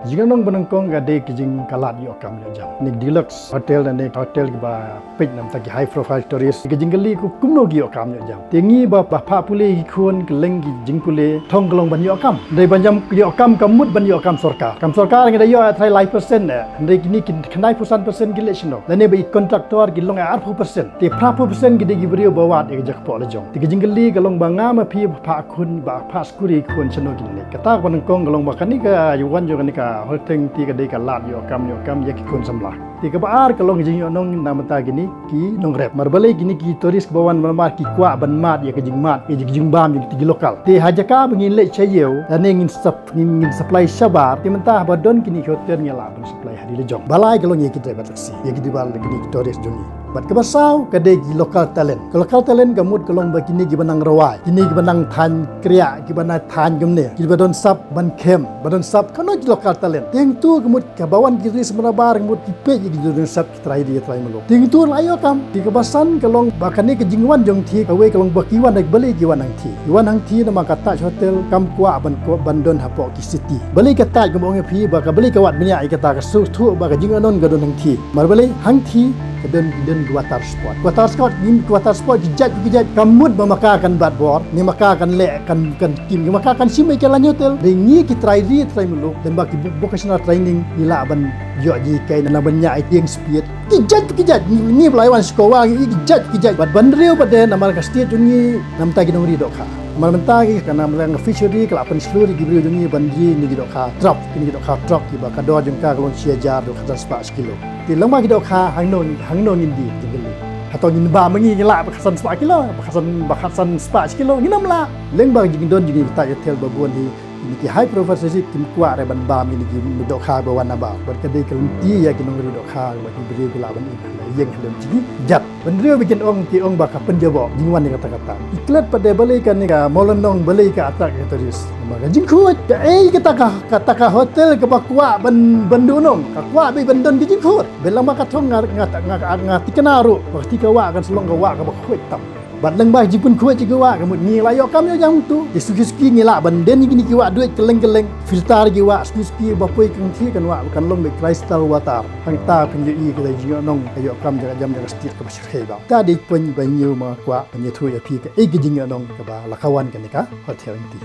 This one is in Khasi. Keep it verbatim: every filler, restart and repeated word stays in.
Jingïohnong ba nyngkong ka dei ka jing ka lad ïoh kam ïoh jam. Kine ki deluxe hotel ne kine ki hotel kiba peit namar ki high profile tourist. Ka jingkylli ka kumno ki ïoh kam ïoh jam. Te ngi ba, ba phah pule ki khun kylleng ki jingpule, thong ka long ban ïoh kam. Hynrei ban ïoh kam ka mut ban ïoh kam sorkar. Kam sorkar ngi da ïoh trai lai percent eh. Hynrei kine ki khyndai phew san percent ki leit shano. Lane ba i contractor ki long arphew percent. Te phra phew percent ki dei ki briew ba wad ïa ka jaka poh la jong. Te ka jingkylli ka long ba nga ma phi ba phah khun ba phah skuri khun shano kin leit. Kata kaba nyngkong ka long ba kane ka ïa wan jong kane ka Hol Teng Ti ka dei ka lad ïoh kam ïoh kam ïa ki khun samla. Te kaba ar ka long ka jingïohnong namar kine ki nongrep. Namar balei kine ki tourist ba wan namar ki kwah ban mad ïa ka jingmad ïa ka jingbam jong ki local. Te ha jaka ba ngin leit sha ïew lane ngin sap ngin, ngin supply shabar. Te mynta haba don kine ki hotel ngi lah ban supply ha ri la jong. Balei ka long ïa ki driver taxi ïa ki driver lane kine ki tourist jong ngi. Bad kaba saw ka dei ki local talent. Ka local talent ka mut ka long ba kine kiba nang rwai, kine kiba nang thaiñ kriah, kiba nang thaiñ kumne, kiba don sap ban khem, ba don sap kano ki local talent. Te hangtu ka mut kaba wan ki tourist marabar ka mut ki peit ïa ki don sap ki trai ri trai muluk. Te hangtu la ïoh kam. Te kaba san ka long ba kane ka jingwan jong Ti kawei ka long ba ki wan da balei ki wan hangti. Ki wan hangti namar ka Taj Hotel kam kwah ban kwah ban don hapoh ki city. Balei ka Taj kumba ong ïa phi ba ka balei ka wad bniah ïa kata ka shu thuh ba ka jingïohnong ka don hangti. Namar balei hangti ka don, don ki water sport. Water sport, ngin ki water sport ki jait ki jait ka mut ba ma ka kan bat bor, ne ma ka kan leh kan, kan kim, ne ma ka kan shim ïa ka lain hotel. Dei ngi ki trai ri trai muluk, dei ba ki vocational training ngi lah ban ïoh ji kai na ban ñiah ïa ki ïing speed. Ki jait ki jait, ngi, ngi ba la wan shkowa ngi ki jait ki jait. Bad ban riew bad dei namar ka state jong ngi namar ki nongri dohkha. Namar mynta ki ka namar ka fishery ka la pynshlur ïa ki briew jong ngi ban ri ïa ki dohkha trout, ïa ki dohkha trout kiba ka dor jong ka ka long shi hajar dohkha san spah shi kilo. Te lem bad ki dohkha hangno, hangno ngin die jingkylli. Hato ngin bam ma ngi ngi lah ba khatsan spah kilo, ba khatsan, ba khatsan spah shi kilo, ngin ym lah. Lem bad jingdon jong ngi ki Taj Hotel ba bun hi, kine ki high profile tourist kim kwah re ban bam ïa kine ki dohkha ba wan nabar. Bad ka dei ka lynti ïa ki nongri dohkha ba ki briew ki lah ban im ha ïing ha lem jingïeit. Ban riew ba kin ong ki ong ba ka pynjaboh jingwan ïa kata kata. Ki klet pat de balei kane ka Mawlynnong balei ka attract ïa ki tourist. Namar ka jingkhuid, kaei kata ka, kata ka hotel kaba kwah ban, ban duhnong, ka kwah beit ban don ka jingkhuid. Bad lem bad ka thong nga, nga, nga, nga thikna ruh ba kata ka wah kan sa long ka wah kaba khuid tam. Bad lem bad jingpynkhuid jong ki wah ka mut ngi la ïoh kam ïoh jam tu. Te suki suki ngi lah ban die ïa kine ki wah duid kylleng kylleng, filter ki wah suki suki ba poi ka hangti kan wah kan long beit crystal water. Hangta pynïohi ka dei jingïohnong ka ïoh kam jaka jam jaka state kaba shyrkhei bha. Kata dei point ba ñiew ma kwah ban ïathuh ïa phi kaei ka jingïohnong kaba la ka wan kane ka Hol Teng Ti.